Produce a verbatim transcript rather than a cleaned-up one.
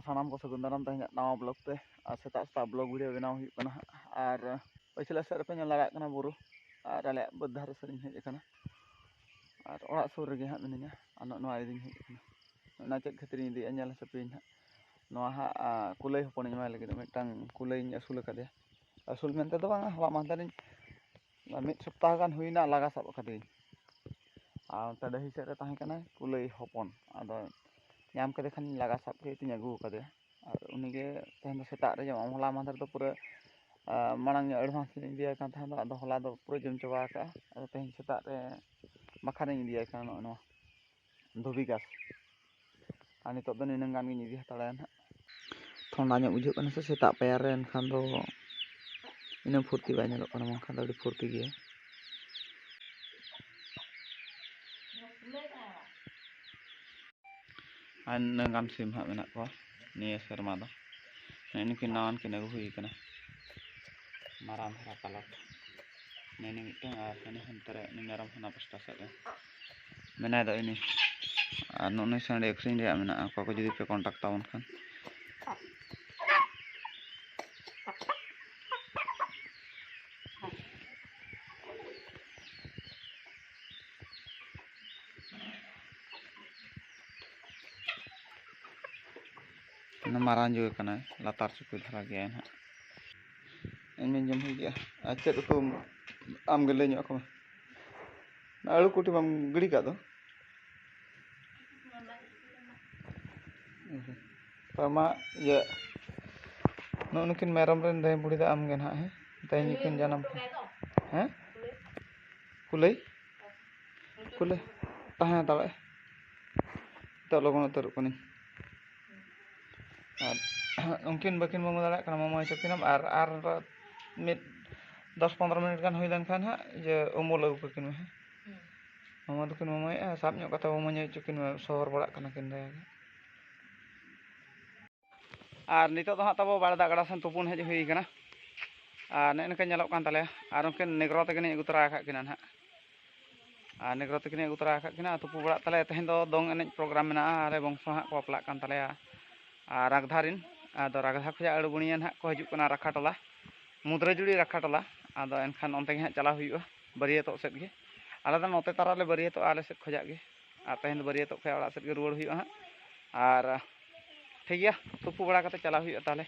ᱥᱟᱱᱟᱢ ᱠᱚ ᱥᱟᱹᱜᱩᱱ ᱫᱟᱨᱟᱢ ᱛᱮᱦᱮᱧᱟᱜ ᱱᱟᱣᱟ ᱵᱞᱚᱜ ᱛᱮ᱾ ᱟᱨ ᱥᱮᱛᱟᱜ ᱥᱮᱛᱟᱜ ᱵᱞᱚᱜ ᱵᱷᱤᱰᱤᱭᱳ ᱵᱮᱱᱟᱣ ᱦᱩᱭᱩᱜ ᱠᱟᱱᱟ ᱦᱟᱸᱜ᱾ ᱟᱨ ᱯᱟᱹᱪᱷᱞᱟᱹ ᱥᱮᱫ ᱨᱮᱯᱮ ᱧᱮᱞ ᱫᱟᱲᱮᱭᱟᱜ ᱠᱟᱱᱟ ᱵᱩᱨᱩ, ᱟᱨ ᱟᱞᱮᱭᱟᱜ ᱵᱟᱹᱫᱽ ᱫᱷᱟᱨᱮ ᱥᱮᱫ ᱤᱧ ᱦᱮᱡ ᱟᱠᱟᱱᱟ᱾ ᱟᱨ ᱚᱲᱟᱜ ᱥᱩᱨ ᱨᱮᱜᱮ ᱦᱟᱸᱜ ᱢᱤᱱᱟᱹᱧᱟ᱾ ᱟᱨ ᱱᱚᱜᱼᱚ ᱱᱚᱣᱟ ᱤᱫᱤᱧ ᱦᱮᱡ ᱟᱠᱟᱱᱟ᱾ ᱚᱱᱟ ᱪᱮᱫ ᱠᱷᱟᱹᱛᱤᱨᱤᱧ ᱤᱫᱤᱭᱮᱫᱼᱟ ᱧᱮᱞ ᱦᱚᱪᱚ ᱯᱮᱭᱟᱹᱧ ᱦᱟᱸᱜ᱾ ᱱᱚᱣᱟ ᱦᱟᱸᱜ ᱠᱩᱞᱟᱹᱭ ᱦᱚᱯᱚᱱᱤᱧ ᱮᱢᱟᱭ ᱞᱟᱹᱜᱤᱫ, ᱢᱤᱫᱴᱟᱝ ᱠᱩᱞᱟᱹᱭᱤᱧ ᱟᱹᱥᱩᱞ ᱟᱠᱟᱫᱮᱭᱟ᱾ ᱟᱹᱥᱩᱞ ᱢᱮᱱᱛᱮ ᱫᱚ ᱵᱟᱝᱟ, ᱦᱚᱞᱟ ᱢᱟᱦᱫᱮᱨᱤᱧ ᱢᱤᱫ ᱥᱚᱯᱛᱟᱦᱚ ᱜᱟᱱ ᱦᱩᱭᱱᱟ ᱞᱟᱜᱟ ᱥᱟᱵ ᱟᱠᱟᱫᱮᱭᱟᱹᱧ᱾ ᱟᱨ ᱚᱱᱛᱮ ᱰᱟᱹᱦᱤ ᱥᱮᱫ ᱨᱮ ᱛᱟᱦᱮᱸ ᱠᱟᱱᱟᱭ ᱠᱩᱞᱟᱹᱭ ᱦᱚᱯᱚᱱ, ᱟᱫᱚ ᱧᱟᱢ ᱠᱮᱫᱮ ᱠᱷᱟᱱᱤᱧ ᱞᱟᱜᱟ ᱥᱟᱵ ᱠᱮᱫ ᱛᱤᱧ ᱟᱹᱜᱩ ᱟᱠᱟᱫᱮᱭᱟ᱾ ᱟᱨ ᱩᱱᱤᱜᱮ ᱛᱮᱦᱮᱧ ᱫᱚ ᱥᱮᱛᱟᱜ ᱨᱮ ᱡᱚᱢ, ᱦᱚᱞᱟ ᱢᱟᱦᱫᱮᱨ ᱫᱚ ᱯᱩᱨᱟᱹ ᱢᱟᱲᱟᱝ ᱧᱚᱜ ᱮᱰᱵᱷᱟᱱᱥ ᱤᱧ ᱤᱫᱤᱭᱟᱭ ᱠᱟᱱ ᱛᱟᱦᱮᱸ ᱫᱚ, ᱟᱫᱚ ᱦᱚᱞᱟ ᱫᱚ ᱯᱩᱨᱟᱹ ᱡᱚᱢ ᱪᱟᱵᱟ ᱟᱠᱟᱫᱼᱟ᱾ ᱟᱫᱚ ᱛᱮᱦᱮᱧ ᱥᱮᱛᱟᱜ ᱨᱮ ᱵᱟᱠᱷᱟᱱᱤᱧ ᱤᱫᱤᱭᱟᱭ ᱠᱟᱱᱟ ᱱᱚᱜᱼᱚ ᱱᱚᱣᱟ ᱫᱷᱩᱵᱤ ᱜᱷᱟᱥ᱾ ᱟᱨ ᱱᱤᱛᱚᱜ ᱫᱚ ᱱᱤᱱᱟᱹᱝ ᱜᱟᱱ ᱜᱤᱧ ᱤᱫᱤ ᱦᱟᱛᱟᱲᱟᱭᱟ ᱱᱟᱦᱟᱜ᱾ ᱴᱷᱚᱱᱰᱟ ᱧᱚᱜ ᱵᱩᱡᱷᱟᱹᱜ ᱠᱟᱱᱟ ᱥᱮ ᱥᱮᱛᱟᱜ ᱯᱟᱭᱟᱨ ᱨᱮ, ᱮᱱᱠᱷᱟᱱ ᱫᱚ ᱤᱱᱟᱹ ᱯᱷᱩᱨᱛᱤ ᱵᱟᱭ ᱧᱮᱞᱚᱜ ᱠᱟᱱᱟ, ᱵᱟᱝᱠᱷᱟᱱ ᱫᱚ ᱟᱹᱰᱤ ᱯᱷᱩᱨᱛᱤ ᱜᱮᱭᱟ᱾ ᱟᱨ ᱱᱤᱱᱟᱹᱝ ᱜᱟᱱ ᱥᱤᱢ ᱦᱟᱸᱜ ᱢᱮᱱᱟᱜ ᱠᱚᱣᱟ ᱱᱤᱭᱟᱹ ᱥᱮᱨᱢᱟ ᱫᱚ᱾ ᱱᱮᱜᱼᱮ ᱱᱩᱠᱤᱱ ᱱᱟᱣᱟᱱ ᱠᱤᱱ ᱟᱹᱜᱩ ᱦᱩᱭ ᱠᱟᱱᱟ, ᱢᱟᱨᱟᱝ ᱫᱷᱟᱨᱟ ᱠᱟᱞᱟᱨ᱾ ᱱᱮᱜᱼᱮ ᱱᱤ ᱢᱤᱫᱴᱟᱝ ᱟᱨ ᱦᱟᱱᱮ ᱦᱟᱱᱛᱮ ᱨᱮ ᱩᱱᱤ ᱢᱮᱨᱚᱢ ᱦᱟᱱᱟ ᱯᱟᱥᱴᱟ ᱥᱮᱫ ᱨᱮ ᱢᱮᱱᱟᱭ ᱫᱚ ᱤᱱᱤ᱾ ᱟᱨ ᱱᱩᱜᱼᱩ ᱱᱩᱭ ᱥᱟᱺᱰᱤ ᱟᱹᱠᱷᱨᱤᱧ ᱨᱮᱭᱟᱜ ᱢᱮᱱᱟᱜᱼᱟ, ᱚᱠᱟ ᱠᱚ ᱡᱩᱫᱤ ᱯᱮ ᱠᱚᱱᱴᱟᱠᱴ ᱛᱟᱵᱚᱱ ᱠᱷᱟᱱ᱾ ᱢᱟᱨᱟᱝ ᱡᱳᱨ ᱠᱟᱱᱟᱭ, ᱞᱟᱛᱟᱨ ᱪᱩᱯᱤ ᱫᱷᱟᱨᱟ ᱜᱮᱭᱟᱭ ᱱᱟᱦᱟᱜ᱾ ᱤᱧ ᱢᱟᱧ ᱡᱚᱢ ᱦᱩᱭ ᱠᱮᱜᱼᱟ᱾ ᱟᱨ ᱪᱮᱫ ᱩᱛᱩ? ᱟᱢ ᱜᱮ ᱞᱟᱹᱭ ᱧᱚᱜ ᱟᱠᱚ ᱢᱮ᱾ ᱚᱱᱟ ᱟᱹᱞᱩ ᱠᱩᱴᱤ ᱵᱟᱢ ᱜᱤᱰᱤ ᱠᱟᱜ ᱫᱚ? ᱛᱚ ᱢᱟ, ᱤᱭᱟᱹ, ᱱᱩᱜᱼᱩ ᱱᱩᱠᱤᱱ ᱢᱮᱨᱚᱢ ᱨᱮᱱ ᱫᱟᱹᱭ ᱵᱩᱲᱦᱤ ᱫᱚ ᱟᱢ ᱜᱮ ᱱᱟᱦᱟᱜ, ᱦᱮᱸ? ᱛᱮᱦᱮᱧ ᱜᱮᱠᱤᱱ ᱡᱟᱱᱟᱢ ᱠᱟᱱᱟ᱾ ᱦᱮᱸ? ᱠᱩᱞᱟᱹᱭ? ᱠᱩᱞᱟᱹᱭ? ᱛᱟᱦᱮᱸ ᱦᱟᱛᱟᱲᱚᱜ ᱮ᱾ ᱱᱤᱛᱚᱜ ᱞᱚᱜᱚᱱ ᱩᱛᱟᱹᱨᱚᱜ ᱠᱟᱹᱱᱟᱹᱧ᱾ ᱟᱨ ᱩᱱᱠᱤᱱ ᱵᱟᱹᱠᱤᱱ ᱢᱟᱢᱩ ᱫᱟᱲᱮᱭᱟᱜ ᱠᱟᱱᱟ, ᱢᱟᱢᱩ ᱦᱚᱪᱚ ᱠᱤᱱᱟᱢ᱾ ᱟᱨ, ᱟᱨ ᱢᱤᱫ ᱫᱚᱥ ᱯᱚᱱᱨᱚ ᱢᱤᱱᱤᱴ ᱜᱟᱱ ᱦᱩᱭ ᱞᱮᱱᱠᱷᱟᱱ ᱦᱟᱸᱜ ᱤᱭᱟᱹ ᱩᱢᱩᱞ ᱟᱹᱜᱩ ᱠᱟᱹᱠᱤᱱ ᱢᱮ, ᱦᱮᱸ? ᱦᱩᱸ᱾ ᱢᱟᱢᱟ ᱫᱚᱠᱤᱱ ᱢᱟᱢᱟᱭᱮᱫᱼᱟ, ᱥᱟᱵ ᱧᱚᱜ ᱠᱟᱛᱮ ᱢᱟᱢᱟ ᱧᱚᱜ ᱦᱚᱪᱚ ᱠᱤᱱ ᱢᱮ, ᱥᱚᱦᱚᱨ ᱵᱟᱲᱟᱜ ᱠᱟᱱᱟ ᱠᱤᱱ ᱫᱟᱭᱟ ᱜᱮ᱾ ᱟᱨ ᱱᱤᱛᱚᱜ ᱫᱚ ᱦᱟᱸᱜ ᱛᱟᱵᱚ ᱵᱟᱲᱫᱟ ᱜᱟᱰᱟ ᱥᱮᱱ ᱛᱩᱯᱩᱱ ᱦᱮᱡ ᱦᱩᱭ ᱠᱟᱱᱟ᱾ ᱟᱨ ᱱᱮᱜᱼᱮ ᱱᱤᱝᱠᱟᱹ ᱧᱮᱞᱚᱜ ᱠᱟᱱ ᱛᱟᱞᱮᱭᱟ᱾ ᱟᱨ ᱩᱱᱠᱤᱱ ᱱᱮᱜᱽᱨᱚ ᱛᱟᱹᱠᱤᱱᱤᱧ ᱟᱹᱜᱩ ᱛᱚᱨᱟ ᱟᱠᱟᱫ ᱠᱤᱱᱟ ᱱᱟᱦᱟᱜ᱾ ᱟᱨ ᱱᱮᱜᱽᱨᱚ ᱛᱟᱹᱠᱤᱱᱤᱧ ᱟᱹᱜᱩ ᱛᱚᱨᱟ ᱟᱠᱟᱫ ᱠᱤᱱᱟ᱾ ᱛᱩᱯᱩ ᱵᱟᱲᱟᱜ ᱛᱟᱞᱮᱭᱟ᱾ ᱛᱮᱦᱮᱧ ᱫᱚ ᱫᱚᱝ ᱮᱱᱮᱡ ᱯᱨᱳᱜᱨᱟᱢ ᱢᱮᱱᱟᱜᱼᱟ᱾ ᱟᱞᱮ ᱵᱚᱝᱥᱚ ᱦᱟᱸᱜ ᱠᱚ ᱵᱟᱯᱞᱟᱜ ᱠᱟᱱ ᱛᱟᱞᱮᱭᱟ᱾ ᱟᱨ ᱨᱟᱜᱽᱫᱷᱟ ᱨᱮᱱ, ᱟᱫᱚ ᱨᱟᱜᱽᱫᱷᱟ ᱠᱷᱚᱱᱟᱜ ᱟᱹᱲᱩ ᱵᱩᱬᱤᱭᱟᱹ ᱱᱟᱦᱟᱜ ᱠᱚ ᱦᱤᱡᱩᱜ ᱠᱟᱱᱟ ᱨᱟᱠᱷᱟ ᱴᱚᱞᱟ, ᱢᱩᱫᱽᱨᱟᱹᱡᱩᱲᱤ ᱨᱟᱠᱷᱟ ᱴᱚᱞᱟ᱾ ᱟᱫᱚ ᱮᱱᱠᱷᱟᱱ ᱚᱱᱛᱮ ᱜᱮ ᱦᱟᱸᱜ ᱪᱟᱞᱟᱣ ᱦᱩᱭᱩᱜᱼᱟ ᱵᱟᱹᱨᱭᱟᱹᱛᱚᱜ ᱥᱮᱫ ᱜᱮ᱾ ᱟᱞᱮ ᱫᱚ ᱱᱚᱛᱮ ᱛᱟᱨᱟ ᱞᱮ ᱵᱟᱹᱨᱭᱟᱹᱛᱚᱜᱼᱟ ᱟᱞᱮ ᱥᱮᱫ ᱠᱷᱚᱱᱟᱜ ᱜᱮ, ᱟᱨ ᱛᱮᱦᱮᱧ ᱫᱚ ᱵᱟᱹᱨᱭᱟᱹᱛᱚᱜ ᱠᱷᱚᱱ ᱚᱲᱟᱜ ᱥᱮᱫ ᱜᱮ ᱨᱩᱣᱟᱹᱲ ᱦᱩᱭᱩᱜᱼᱟ ᱦᱟᱸᱜ᱾ ᱟᱨ ᱴᱷᱤᱠ ᱜᱮᱭᱟ, ᱛᱩᱯᱩ ᱵᱟᱲᱟ ᱠᱟᱛᱮ ᱪᱟᱞᱟᱣ ᱦᱩᱭᱩᱜᱼᱟ ᱛᱟᱦᱚᱞᱮ᱾